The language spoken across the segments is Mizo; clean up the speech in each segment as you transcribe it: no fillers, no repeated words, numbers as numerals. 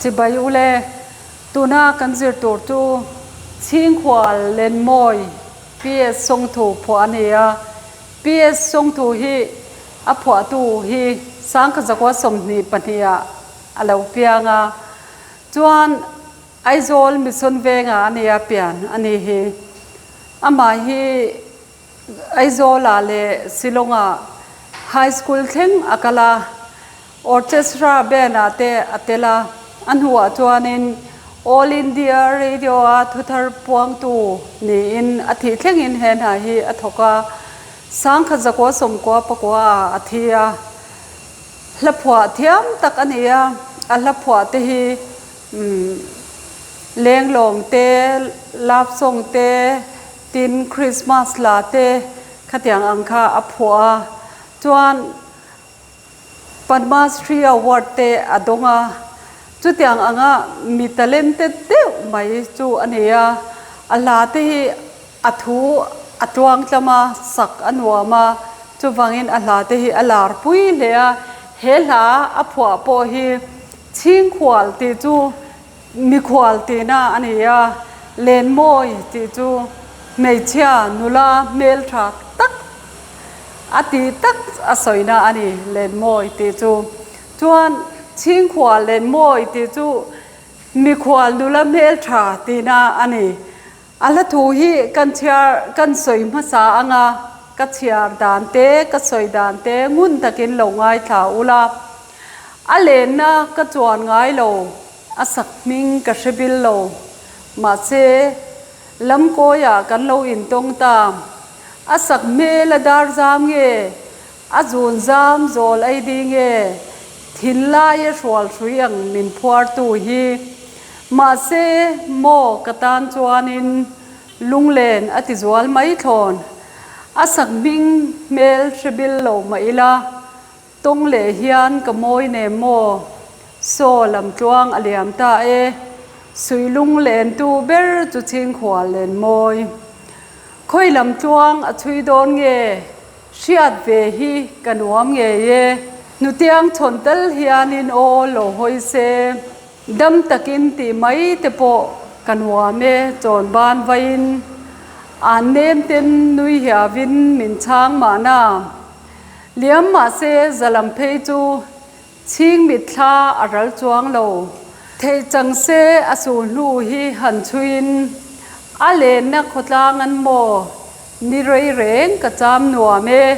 Chibai ule, tuna kan zir tur chu Chhingkhual Lenmawi PS Songthu phuah a ni a. PS Songthu hi a phuahtu hi Sangkha 24 ah a lo piang a. Chuan Aizawl Mission Vengah a nia pian a ni hi. Amah hi Aizawlah leh Shillong-ah High School thleng a kal a, Orchestra Band-ah te a tel a, a hnuah chuanin All India Radio-a thuthar puangtu niin a thih thlengin he hna hi a thawk a, 1999-ah a thi a. Hla phuah thiam tak a ni a, a hla phuah te hi lenglawng te, love song te, tin Christmas hla te khatiang ang kha a phuah a, chuan Padma Shri Award te a dawng a, chutiang anga mi talented deuh mai chu a ni a, a hla te hi A thu a tluang tlam a, sak a nuam a, chuvangin a hla te hi a lar pui hle a. He hla a phuah pawh hi Chhingkhual tih chu mikhual tihna a ni a, Lenmawi tih chu hmeichhia nula hmeltha tak a tih tak a sawina a ni Lenmawi tih chu. Chuan Chhingkhual Lenmawi tih chu mikhual nula hmeltha tihna a ni. A hla thu hi kan chhiar kan sawi hmasa anga ka chhiar dan te ka sawi dan te ngun takin lo ngaithla ula. A lenna ka chuan ngai lo, a sak hming ka hre bil lo. Mahse, lamkawiah kan lo intawng ta. A sak hmel a dar zam nge? A zun zam zawl ei ding e, thinlaia hrual hrui ang min phuartu hi. Mahse, maw ka tan chuanin lunglen a ti zual mai thlawn. A sak hming hmel hre bil lo mah ila, tawng leh hian ka mawi nem maw? Saw lamtluang a liam ta e, suih lunglentu ber chu chhingkhual len mawi. Khawi lamtluang a chhui dawn nge? Hriat ve hi ka nuam ngei e. Hnutiang chhawn tel hianin aw lo hawi se. Dam takin tih mai te pawh ka nuam e chawn ban vaiin. An nem ten nui hiavin min chhang mahna. Liam mahse zalam phei chu chhing mitthla a ral chuang lo. Theih chang se a sul hnu hi han chhuiin a lenna khawtlang an maw? Ni rei reng ka cham nuam e,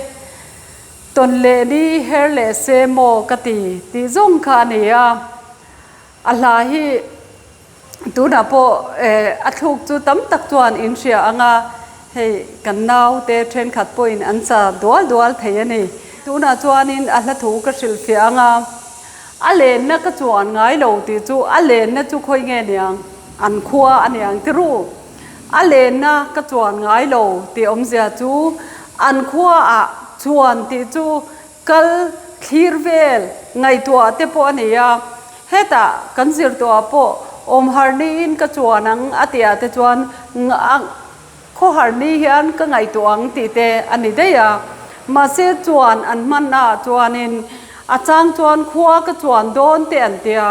tawn leh ni her leh se maw ka ti tih zawng kha a ni a. A hla hi tunah pawh a thluk chu tam tak chuan in hria ang a, hei kan naute thenkhat pawhin an sa dual dual thei a ni. Tunah chuanin a hla thu ka hrilhfiah ang a, a lenna ka chuan ngai lo tih chu a lenna chu khawi nge niang, an khua a niang ti ru. A lenna ka chuan ngai lo tih awmzia chu an khuaah chuan tih chu kal thlir vel ngaihtuah te pawh a ni a. Hetah kan zir tawhah pawh awmhar niin ka chuan ang a tihah te chuan khawhar ni hian ka ngaihtuah ang tih te a ni daih a. Mahse chuan an hmannaah chuanin a chang chuan khua ka chuan dawn te an tia.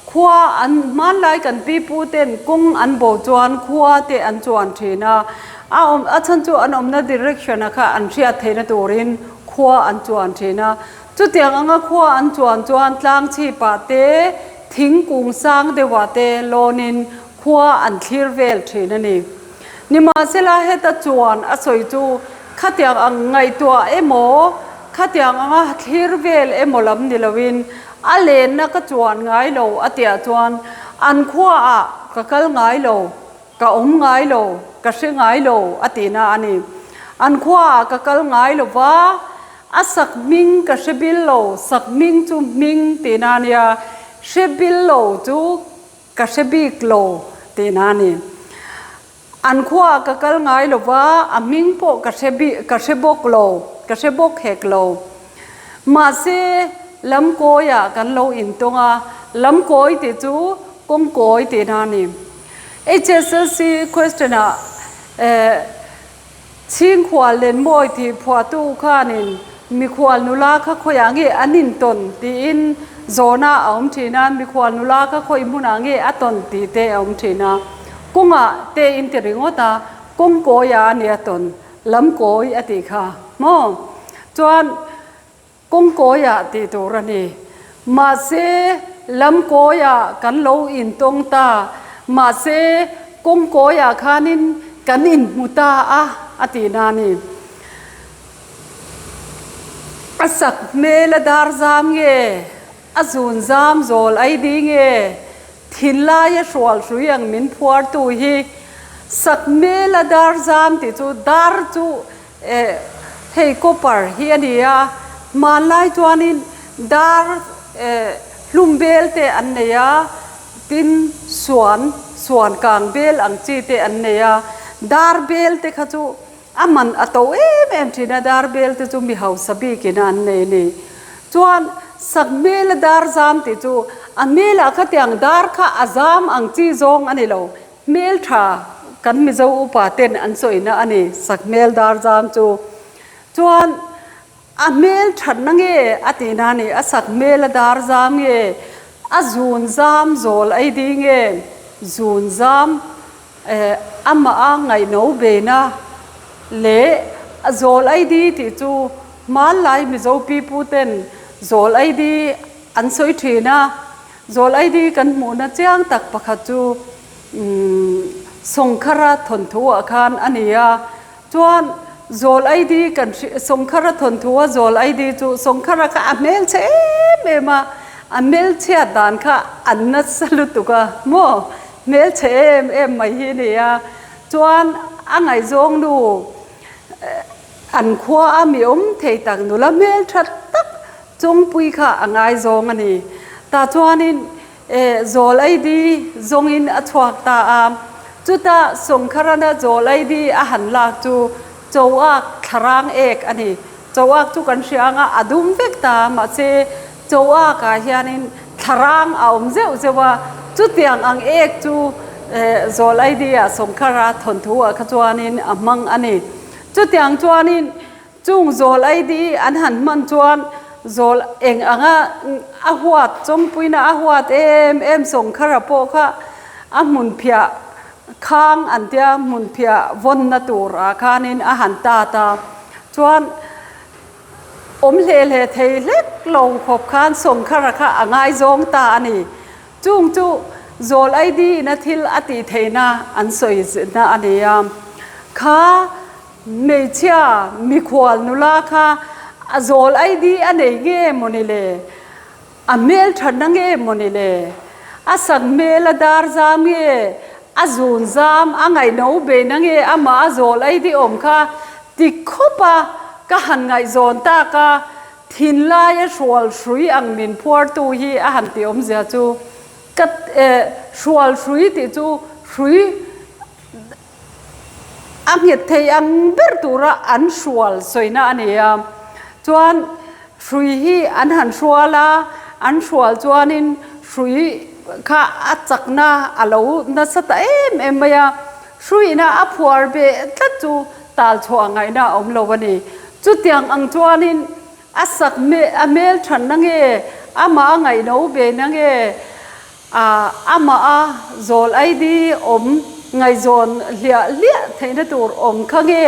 Khua an hmanlai kan pi pu ten kawng an bo chuan khua te an chuan thin a, a awm a chhan chu an awmna direction a kha an hriat theihna turin khua an chuan thin a. Chutiang anga khua an chuan chuan tlang chhipah te thingkung sang deuhah te lawnin khua an thlir vel thin a ni. Nimahsela heta chuan a sawi chu khatiang ang ngaihtuah emaw, khatiang anga thlir vel emaw lam ni loin a lenna ka chuan ngai lo a tiah chuan an khuaah ka kal ngai lo, ka awm ngai lo, ka hre ngai lo a tihna a ni. An khuaah ka kal ngai lo va, a sak hming ka hre bil lo, sak hming chu hming tihna a nia, hre bil lo chu Ka hre bik lo tihna a ni. An khuaah ka kal ngai lo va, a hming pawh ka hre bik, ka hre bawk lo, ka hre bawk hek lo. Mahse, lamkawiah kan lo intawng a, lamkawi tih chu kawngkawi tihna a ni. HSLC question-ah eh Chhingkhual Lenmawi tih phuahtu khanin mikhual nula kha khawiah nge an intawn tiin Zawhna a awm thin a, mikhual nula kha khawi hmunah nge a tawn tih te a awm thin a, kawngah te in ti ringawt a, kawng kawiah a nia tawn, lam kawi a tih kha maw? Chuan kawng kawiah tih tur a ni. Mahse lam kawiah kan lo intawng ta, mahse kawng kawiah khanin kan inhmu ta a a tihna a ni. A sak hmel a dar zam nge, a zun zam zawl ai di nge, thinlai a hrual hrui ang min phuar tu hi. Sak hmel a dar zam tih chu dar chu eh hei copper hi a ni a, hmanlai chuanin dar eh hlum bel te an nei a, tin suan suan kang bel ang chi te an nei a, dar bel te kha chu A man a to em em thin a, dar bel te chu mi hausa bikin a an nei a ni. Chuan sak hmel a dar zam tih chu a hmelah khatiang dar kha a zam ang chi zawng a ni lo, hmel tha kan Mizo upa ten an sawina a ni sak hmel dar zam chu. Chuan a hmel thatna nge a tihna a ni, a sak hmel a dar zam nge, a zun zam zawl ei ding nge, zun zam Amah a ngaihno beina leh zawl ID tih chu hmanlai Mizo pipu ten zawl ID an sawi thin a, zawl ID kan hmuhna chiang tak pakhat chu Sawngkhara thawnthu ah khan a ni a, chuan zawl ID kan hri Sawngkhara thawnthu a zawl ID chu Sawngkhara kha a hmelchhe em em a, a hmelchhiat dan kha an nasa lutuk a maw. Hmelchhe em em mai hi a ni a, chuan a ngaihzawng nu an khua a mi awm thei tak nula hmeltha tak chawngpui kha a ngaizawng a ni. Tah chuanin zawl aidi zawngin a chhuak ta a, chuta Sawngkharana zawl aidi a han lak chu Choak thlarang ek a ni. Choak chu kan hria anga a dum vek ta mahse Choak ah hianin thlarang a awm zeuh zeuh a, chutiang ang ek chu Zawl ID ah Sawngkhara thawnthu ah kha chuanin a hmang a ni. Chutiang chuanin chung Zawl ID an han hman chuan Zawl eng anga a huat chawngpuina a huat em em Sawngkhara pawh kha a hmunphiah khang an tia hmunphiah vawnna tur ah khanin a han tat a, chuan Awm hle hle thei hlek lo khawp khan Sawngkhara kha a ngaizawng ta a ni. Chung chu Zawl ID ina thil a tih theihna an sawi na a ni a. Kha hmeichhia mikhual nula kha a Zawl ID a nei nge mawni le? A hmel thatna nge mawni le? A sak hmel a dar zam nge? A zun zam a ngaihno beihna nge amah a zawl ei di awm kha ti khawp a ka han ngaihzawn tak a, thinlai a hrual hrui ang min phuartu hi a han ti awmzia chu ka eh hrual hrui tih chu hrui A nghet thei ang ber tura an hrual sawina a ni a, chuan hrui hi an han hrual a, an hrual chuanin hrui kha a chakna a lo nasa ta em em mai a, hruina a phuar beh tlat chu tal chhuah ngaihna a awm lo a ni. Chutiang ang chuanin a sak a hmel thanna nge, amah a ngaihno bena nge, A amah a zawl ID awm ngaihzawn hliah hliah theihna tur awm kha nge?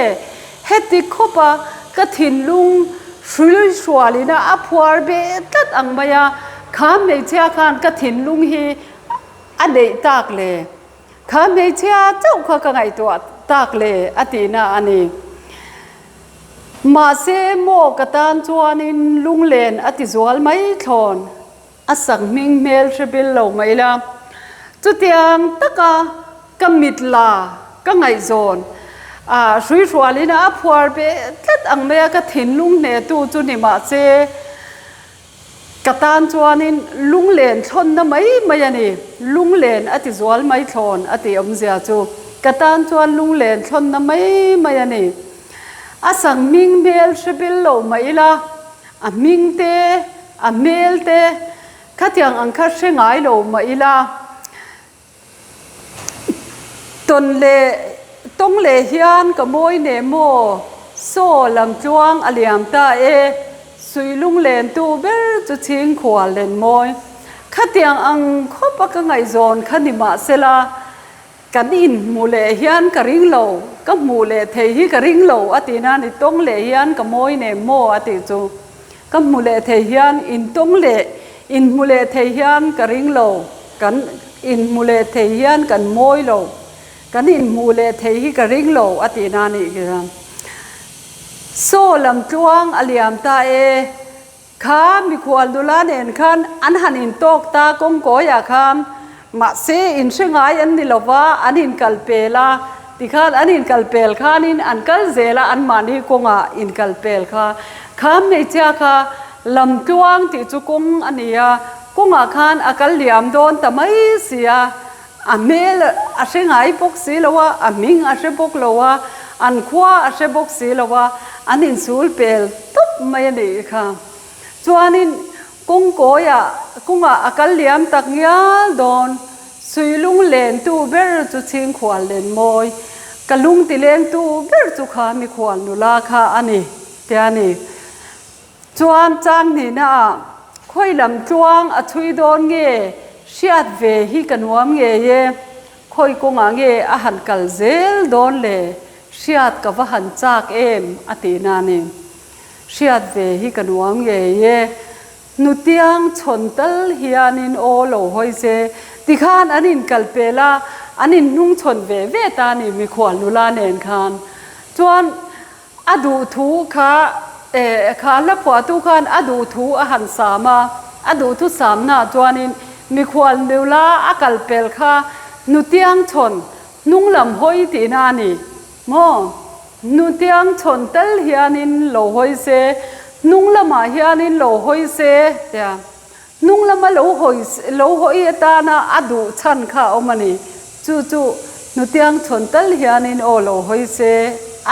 Heti khawp a ka thinlung hrui hrualin a a phuar beh tlat ang mai a, kha hmeichhia khan ka thinlung hi a neih tak le? Kha hmeichhia chauh kha ka ngaihtuah tak le? a tihna a ni. Mahse maw ka tan chuanin lunglen a ti zual mai thlawn. A sak hming hmel hre bil lo mai la. Chutiang taka ka mit la ka ngaihzawn a hruihrualin a phuar beh tlat ang mai a, ka thinlung hnetu chu ni mahse ka tan chuanin lunglen thlawnna mai mai a ni, lunglen a ti zual mai thlawn a tih awmzia chu ka tan chuan lunglen thlawnna mai mai a ni. A sak hming hmel hre bil lo mai la, a hming te, A hmel te khatiang ang kha hre ngai lo mah ila, tawn leh tawng leh hian ka mawi neh maw? Saw lam tluang a liam ta e. Sui lunglentu ber chu chhingkhual len mawi. Khatiang ang khawp a ka ngaihzawn kha ni mahsela, kan inhmu leh hian ka ring lo, ka hmuh leh thei hi ka ring lo a tih nan i tawng leh hian ka mawi nem maw a tih chu. Ka hmu leh thei hian intawng leh inhmu leh thei hian ka ring lo, kan inhmu leh thei hian kan mawi lo, kan inhmuh leh thei hi ka ring lo a tih nan nih khi. Saw lam tluang a liam ta e. Kha mikhual nula nen khan an han intawk ta kawngkawiah khan mahse inhre ngai an ni lova an inkal pel a, tikhan an inkal pel khanin an kal zel a anmahni kawngah inkal pel kha. Kha hmeichhia kha lam tluang tih chu kawng a ni a, kawngah khan a kal liam dawn ta mai si a. A hmel a hre ngai bawk si lo a, a hming a hre bawk lo a, an khua a hre bawk si lo a, an insul pel tawp mai a nih kha. Chuanin kawngkawiah kawngah a kal liam tak ngial dawn, Suilung lentu ber chu Chhingkhual Lenmawi, ka lung tilengtu ber chu kha mikhual nula kha a ni, tia ni. Chuan chang hnihna ah khawi lam tluang a chhui dawn nge hriat ve hi ka nuam ngei e, khawi kawngah nge a han kal zel dawn le hriat ka va han chak em a tih na ni. Hriat ve hi ka nuam ngei e, nutiang chhawn tal hianin aw lo hawi se tikhan an inkal pel a, an inhnung chhawn ve ve ta ni mikhual nula nen khan. Chuan A duh thu kha eh kha hla phuahtu khan a duh thu a han sam a, a duh thu samnaah chuanin mikhual nula a kal pel kha nutiang chhawn hnung lam hawi tihna a ni maw? Nutiang chhawn tal hianin lo hawi se, hnung lamah hianin lo hawi se tia. Hnung lama lo hawi lo hawi atana a duh chhan kha a awm a ni. Chu chu hnutiang chhawn tal hianin aw lo hawi se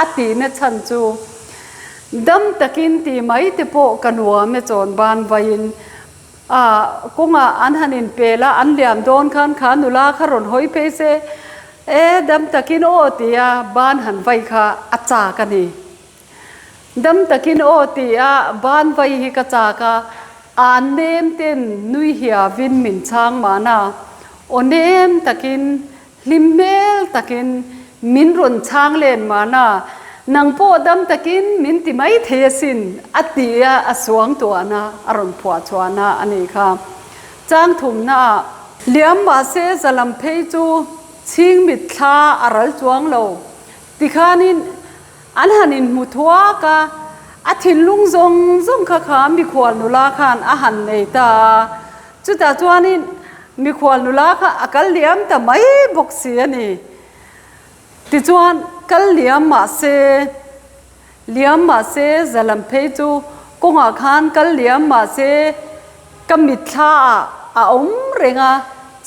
a tihna chhan chu dam takin ti mai te pawh ka nuam e chawn ban vaiin a kawngah an han inpel a, an liam dawn khan kha nula kha rawn hawi phei se e dam takin aw tia ban han vai kha a chak a ni. Dam takin aw ti a ban vai hi ka chak a, an nem ten nui hiavin min chhang mahna, aw nem takin, hlim hmel takin min rawn chhang len mahna, nang pawh dam takin min ti mai thei asin a ti a, a suang tuahna a rawn phuah chhuahna a nih kha. Chang thumna ah. Liam mahse zalam phei chu chhing mitthla a ral chuang lo, tikhanin An han inhmu thuak a, a thinlung zawng zawng kha kha mikhual nula khan a han nei ta a, chutah chuanin mikhual nula kha a kal liam ta mai bawk si a ni. Tichuan kal liam mah se, liam mah se zalam phei chu kawngah khan kal liam mah se, Ka mitthla ah a awm reng a,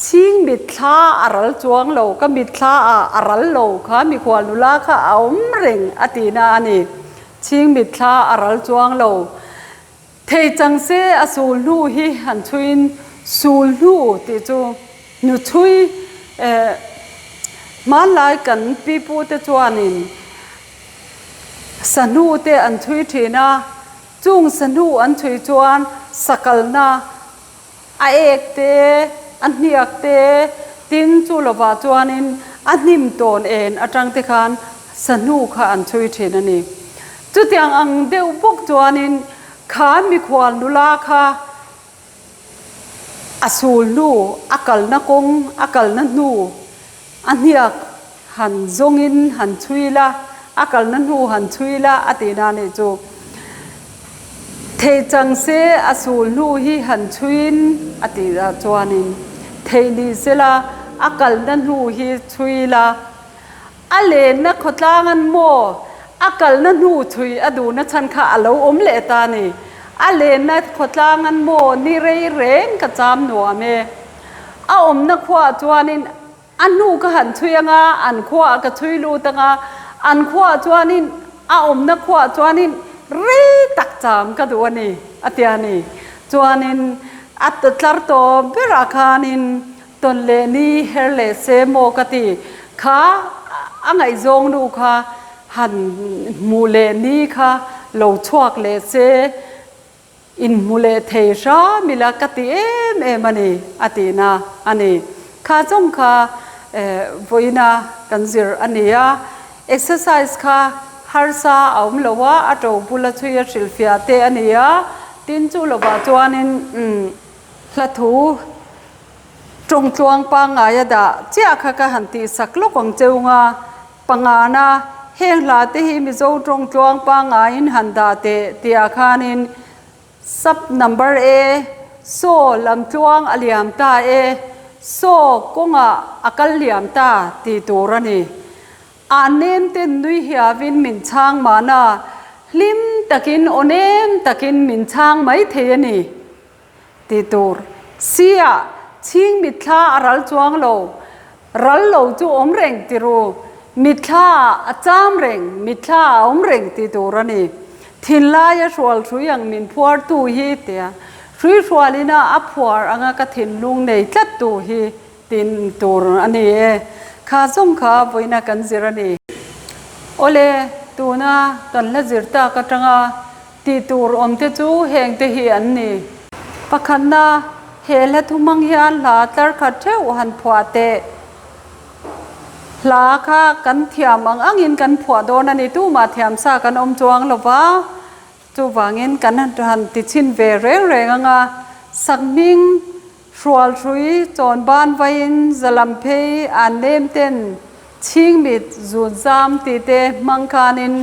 chhing mitthla a ral chuang lo, ka mitthla ah a ral lo kha mikhual nula kha a awm reng a tihna a ni. Chhing mitthla a ral chuang lo. Thei chang se a sul hnu hi han chhuiin sul hnu tih chu hnuchhui eh hmanlai kan pipute chuanin sahnu te an chhui thin a, Chung sahnu an chhui chuan sakalna a ek te, a hniak te, tin chu lovah chuanin a hnim tawn en atang te khan sahnu kha an chhui thin a ni. Chutiang ang deuh bawk chuanin kha mikhual nula kha A sul hnu, a kalna kawng, a kalna hnu, a hniak han zawngin han chhui la, a kalna hnu han chhui la a tihna a nih chu. Theih chang se a sul hnu hi han chhuiin a tihah chuanin theih ni sela a kalna hnu hi chhui la, A lenna khawtlang an maw? A kalna hnu chhui a duhna chhan kha a lo awm leh ta a ni. A lenna khawtlang an maw? Ni rei reng ka cham nuam e. A awmna khuaah chuanin a hnu ka han chhui anga, an khuaah ka chhui lut anga, an khuaah chuanin a awmna khuaah chuanin rei tak cham ka duh a ni, a ti a ni. Chuanin a tlar tawp berah khanin Tawn leh ni her leh se maw ka ti. Kha a ngaihzawng nu kha han hmuh leh ni kha lo chhuak leh se. Inhmu leh thei hram ila ka ti em em a ni, a tihna a ni. Kha zawng kha vawiina kan zir a ni a, exercise kha harsa a awm lo a, a to bula chhui a hrilhfiah te a ni a, tin chu lovah chuanin hla thu tawngtluang pangngaia dah chiah kha ka han tihsak lawk ang cheu nga. Pangana, heng hla te hi Mizo tawng tluang pangaiin han dah teh tihah khanin sub number e, saw lamtluang a liam ta e, saw kawngah a kal liam ta tih tur a ni. Ah nem ten nui hiavin min chhang mahna, hlim takin aw nem takin min chhang mai thei a ni. Ti tur. Si ah chhing mitthla a ral chuang lo. Ral lo chu awm reng ti ru. Mitthla ah a cham reng, mitthla ah a awm reng ti tur a ni. Thinlai a hrual hrui ang min phuar tu hi tia hrui hrual ina a phuar anga ka thinlung nei tlat tu hi tin tur a ni e. Kha zawng kha vawiina kan zir a ni. Awle, tuna kan la zir tak atanga Tih tur awmte chu hengte hi an ni. Pakhatna, he hla thumang hian hla tlar khat theuh han phuah teh. Hla kha kan thiam ang angin kan phuah dawn a ni, tumah thiam sa kan awm chuang lo va, chuvangin kan han ti chhin ve reng reng ang a, sakhming Hrualhrui, chawnban vaiin zalam phei an nem ten chhingmit zunzam tih te hmang khanin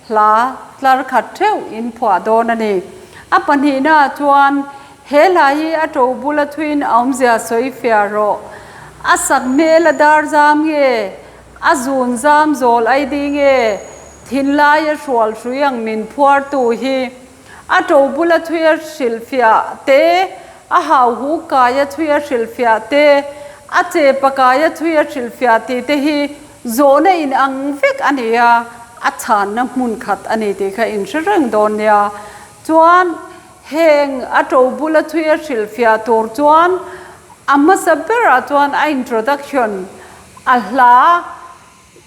hla tlar khat theuh in phuah dawn a ni. A pahnihna ah chuan he hla hi a to bula thuin a awmzia sawi fiah rawh. A sak hmel a dar zam nge, a zun zam zawl ai ding e, thinlai a hrualhrui ang min phuartu hi. A to bula chhui a hrilhfiah te, a hau hu kai a chhui a hrilhfiah te, a che pakai a chhui a hrilhfiah tih te hi zawhna in ang vek a ni a, a chhanna hmun khat a ni tih kha in hre reng dawn nia. Chuan heng a to bula chhui a hrilhfiah tur chuan a hmasa berah chuan a introduction, a hla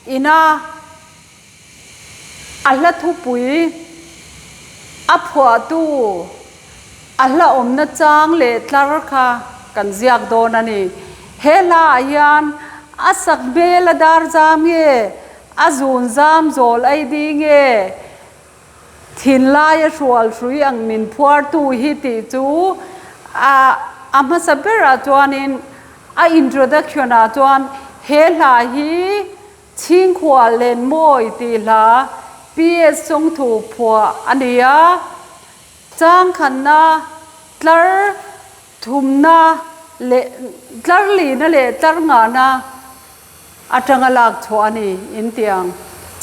ina, A hla thupui, a phuahtu, a hla awmna chang leh tlar kha kan ziak dawn a ni. He hlaah hian a sak hmel a dar zam nge, a zun zam zawl ai di nge, thinlai a hrual hrui ang min phuartu hi tih chu a a hmasa berah chuanin a introduction-ah chuan he hla hi Chhingkhual Lenmawi tih hla PS Songthu phuah a ni a, changkhanna, tlar thumna leh tlar lihna leh tlar ngahna atanga lak chhuah a ni in ti ang.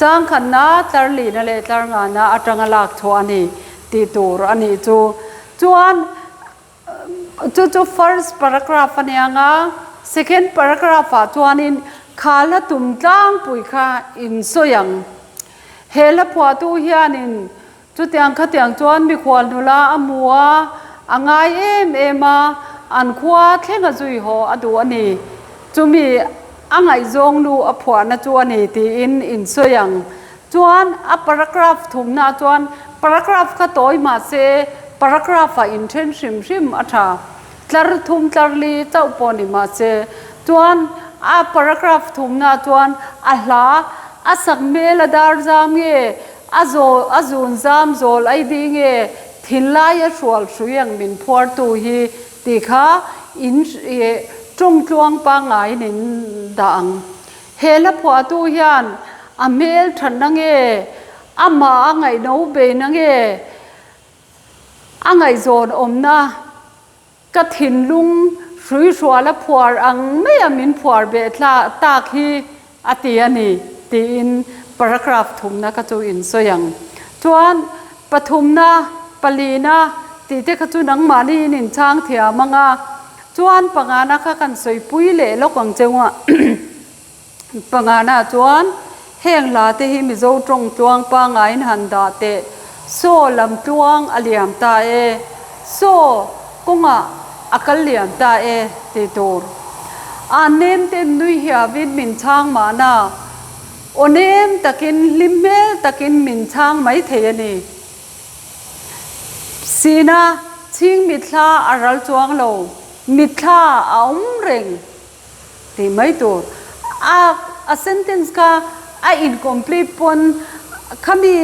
Changkhanna, tlar lihna leh tlar ngahna atanga lak chhuah a ni tih tur a nih chu. Chuan Chu chu first paragraph a nia nga, second paragraph ah chuanin kha hla tum tlangpui kha in sawi ang. He hla phuahtu hianin chutiang khatiang chuan mikhual nula a hmu a, a ngai em em a, an khua thleng a zui haw a duh a ni. Chumi a ngaihzawng nu a phuahna chu a ni tiin in sawi ang. Chuan a paragraph thumna chuan paragraph kha tawi mah se paragraph ah inthen hrim hrim a tha. Tlar thum tlar li chauh pawh ni mah se chuan a paragraph thumna chuan a hla a sak hmel a dar zam nge a zawl a zun zam zawl ai di nge thinlai a hrual hrui ang min phuartu hi tih kha in tawng tluang pangngaiin in dah ang. He hla phuahtu hian a hmel thatna nge, amah a ngaihno beina nge, a ngaihzawn awmna ka thinlung hruihruala phuar ang maia min phuar beh tak hi a ti a ni tiin paragraph thumna kha chu in sawi ang. Chuan pathumna, palina tih te kha chu nangmahni in inchhang thiam ang a. Chuan pangana kha kan sawipui leh lawk ang cheu a, pangana chuan heng hla te hi Mizo tawng tluang pangaiin han dah teh, saw lam tluang a liam ta e, saw kawngah a kal liam ta e tih tur. A nem ten nui hiavin min chhang mahna, aw nem takin hlim hmel takin min chhang mai thei a ni. Sina. Chhing mitthla a ral chuang lo, mitthla a awm reng tih mai tur. A a sentence kha a incomplete pawn khami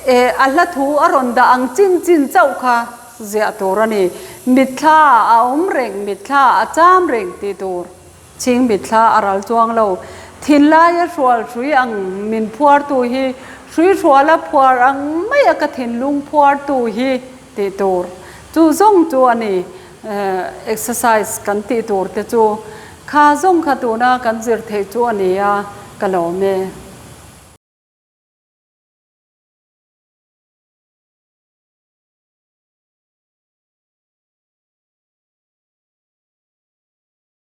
eh a hla thu a rawn dah ang chin chin chauh kha ziah tur a ni. Mitthla a awm reng, mitthla a cham reng tih tur. Chhing mitthla a ral chuang lo. Thinlaia hrual hrui ang min phuartu hi hrui hruala phuar ang maia ka thinlung phuartu hi tih tur chu zawng chu a ni. Exercise kan tih tur te chu kha zawng kha tuna kan zir theih chu a ni a, ka lawm e.